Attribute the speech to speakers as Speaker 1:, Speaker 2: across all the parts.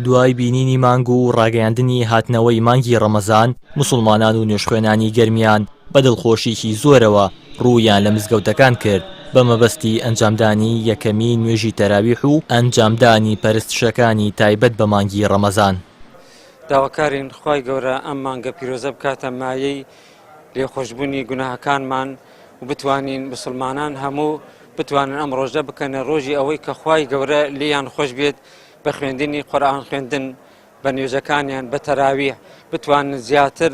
Speaker 1: دوای بینینی مانگ و ڕاگەیاندنی هاتنەوەی مانگی ڕەمەزان، موسڵمانان و نوێژخوێنانی گەرمیان بە دڵخۆشیی زۆرەوە ڕوویان لە مزگەوتەکان کرد بە مەبەستی ئەنجامدانی یەکەمین نوێژی تەراویح و ئەنجامدانی پەرستشەکانی تایبەت بە مانگی ڕەمەزان.
Speaker 2: داواکارین خوای گەورە ئەم مانگە پیرۆزە بکاتە مایەی لێخۆشبوونی گوناهەکانمان و بتوانین موسڵمانان هەموو بتوانن ئەم ڕۆژە بکەنە ڕۆژی ئەوەی کە خوای گەورە لێیان خۆش بێت بە خوێندنی قورئان خوێندن بە نوێژەکانیان بە تەراویح بتوانن زیاتر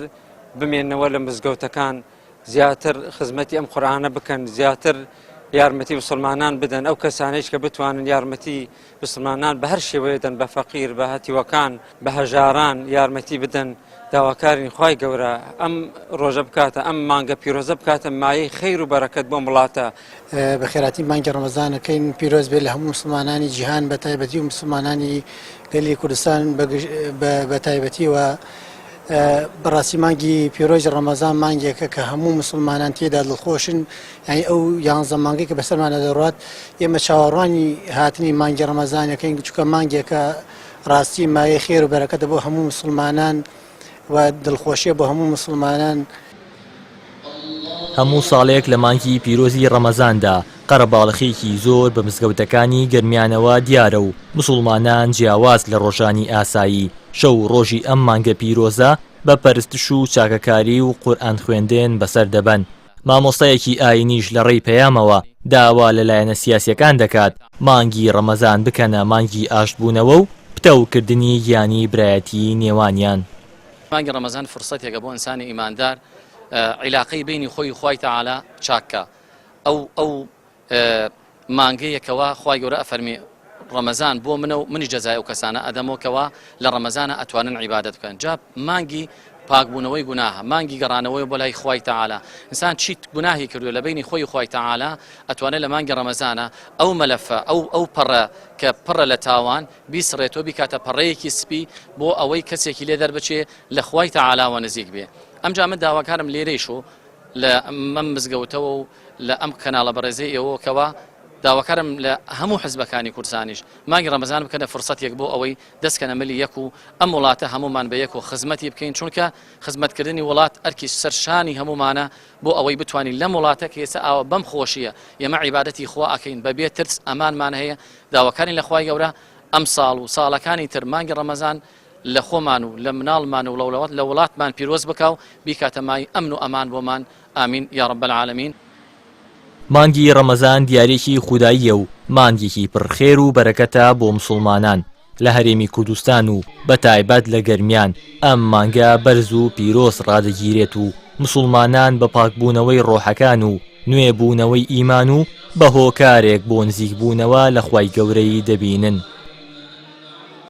Speaker 2: بمێنەوە لە مزگەوتەکان زیاتر خزمەتی ئەم قورئانە بکەن زیاتر یارمەتی مسلمانان بدەن ئەو کەسانەیش کە بتوانن یارمەتی مسلمانان بە هەر شێوەیە دەن بە فەقیر بە هەتیوەکان بە هەژاران یارمەتی بدەن داواکارین خوای گەورە ئەم ڕۆژە بکاتە ئەم مانگە پیرۆزە بکاتە مایەی خەیر و بەرەکەت بۆم وڵاتە.
Speaker 3: بەخێرهاتنی مانگی ڕەمەزان ئەکەین پیرۆز بێت لە هەموو موسڵمانانی جیهان بە تایبەتی و موسڵمانانی گەلی کوردستان بە تایبەتی و بەڕاستی مانگی پیرۆزی ڕەمەزان مانگێکە کە هەموو موسڵمانان تێدا دڵخۆشن یعنی ئەو یانزە مانگەی کە بەسەرمانە دەڕات ئێمە چاوەڕوانی هاتنی مانگی ڕەمەزانەکەین چونکە مانگێکە ڕاستی مایەی خێر و بەرەکەتە بۆ هەموو موسڵمانان و دڵخۆشیە بۆ هەموو موسڵمانان.
Speaker 1: هەموو ساڵێک لە مانگی پیرۆزی ڕەمەزاندا قەرەباڵخیکی زۆر بە مزگەوتەکانی گەرمیانەوە دیارە و موسڵمانان جیاواز لە ڕۆژانی ئاسایی شەو و ڕۆژی ئەم مانگە پیرۆزە بە پەرستش و چاکەکاری و قورئان خوێندن بەسەر دەبەن. مامۆستایەکی ئاینیش لە ڕێی پەیامەوە داوا لە لایەنە سیاسیەکان دەکات مانگی ڕەمەزان بکەنە مانگی ئاشتبوونەوە و پتەوکردنی گیانی برایەتی نێوانیان.
Speaker 4: مانگی ڕەمەزان فرسەتێکە بۆ ئینسانی ئیماندار عیلاقەی بەینی خۆی و خوای تەعالا چاک کا ئەو ئەو مانگەیە کەوا خوای گەورە ئەفەرمی ڕەمەزان بۆ منە و منیش جەزای ئەو کەسانە ئەدەمەوە کەوا لە ڕەمەزانە ئەتوانن عیبادەت بکەن جا مانگی پاکبوونەوەی گوناهە مانگی گەڕانەوەی بۆ لای خوای تەعالا ئینسان چی گوناهی کردو لە بینی خۆی خوای تەعالا ئەتوانێت لە مانگی ڕەمەزانە ئەو مەلەفە ئەو ئەو پەڕە کە پڕە لە تاوان بیسڕێتەوە بیکاتە پەڕەیەکی سپی بۆ ئەوەی کەسێکی لێ دەربچێ لە خوای تەعالاوە نزیک بێ ئەمجا من داواکارم لێرەیش و لە ئەم مزگەوتەوە و لە ئەم کەناڵە بەڕێزەی ئێوەوە کەوا داواکارم لە هەموو حزبەکانی کوردستانیش مانگی ڕەمەزان بکەنە فرسەتێک بۆ ئەوەی دەستکەنە ملی یەک و ئەم وڵاتە هەمومان بە یەک و خزمەتی بکەین چونکە خزمەتکردنی وڵات ئەرکی سەر شانی هەمومانە بۆ ئەوەی بتوانین لەم وڵاتە کە ئێستا ئاوە بەم خۆشیە ئێمە عیبادەتی خوا ئەکەین بە بێ ترس ئەمانمان هەیە داواکارین لە خوای گەورە ئەم ساڵ و ساڵەکانی تر مانگی ڕەمەزان لە خۆمان و لە مناڵمان و لە وڵاتمان پیرۆز بکا و بیکاتە مای ئەمن و ئەمان بۆمان آمین یا رب العالمین.
Speaker 1: مانگی ڕەمەزان دیاریەکی خوداییە و مانگێکی پڕ خێر و بەرەکەتە بۆ موسوڵمانان لە هەرێمی کوردستان و بە تایبەت لە گەرمیان ئەم مانگە بەرز و پیرۆز ڕادەگیرێت و موسوڵمانان بە پاکبوونەوەی ڕۆحەکان و نوێ بوونەوەی ئیمان و بە هۆکارێک بۆ نزیک بوونەوە لە خوای گەورەی دەبینن.